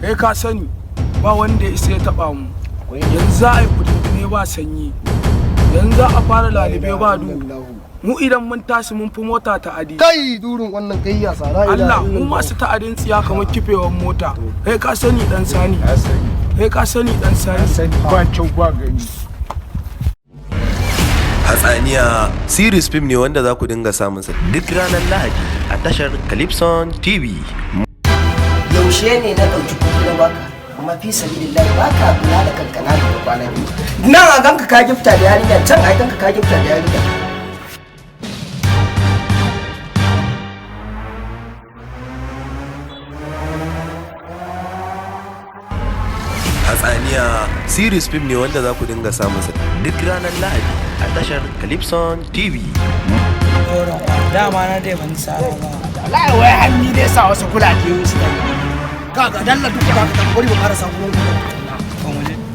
Kai ka sani, ba wanda ya isa ya taba mu. Yanzu za a yi kudindine ba sanyi, yanzu za a fara lalube ba duhu. Mu idan mun tashi, mun fi mota ta'adi. Kai, durin wannan, kai ya sara. Allah, mu masu ta'adin tsiya kamar kifewan mota. Kai ka sani, dan Sani. Kai ka sani, dan Sani. Ba kyau ba gani. Hatsaniya series film ne wanda za ku dinga samun sa duk ranar Lahadi a tashar Calypson TV. Yaushe ne na ɗauki kuɗi na baka? Amma fi sabilillahi, baka kula da kankana da kwana biyu nan a ganka ka gifta da yarinya can, a ganka ka gifta da yarinya. Hatsaniya series film ne wanda za ku dinga samun sa duk ranar Lahadi a tashar Calypson TV. Dama na dai ban sara ba. Wallahi wai hanni dai sa wasu kulaje wasu da Kaga, dalla duk ka ta bari mu karasa gurin ku.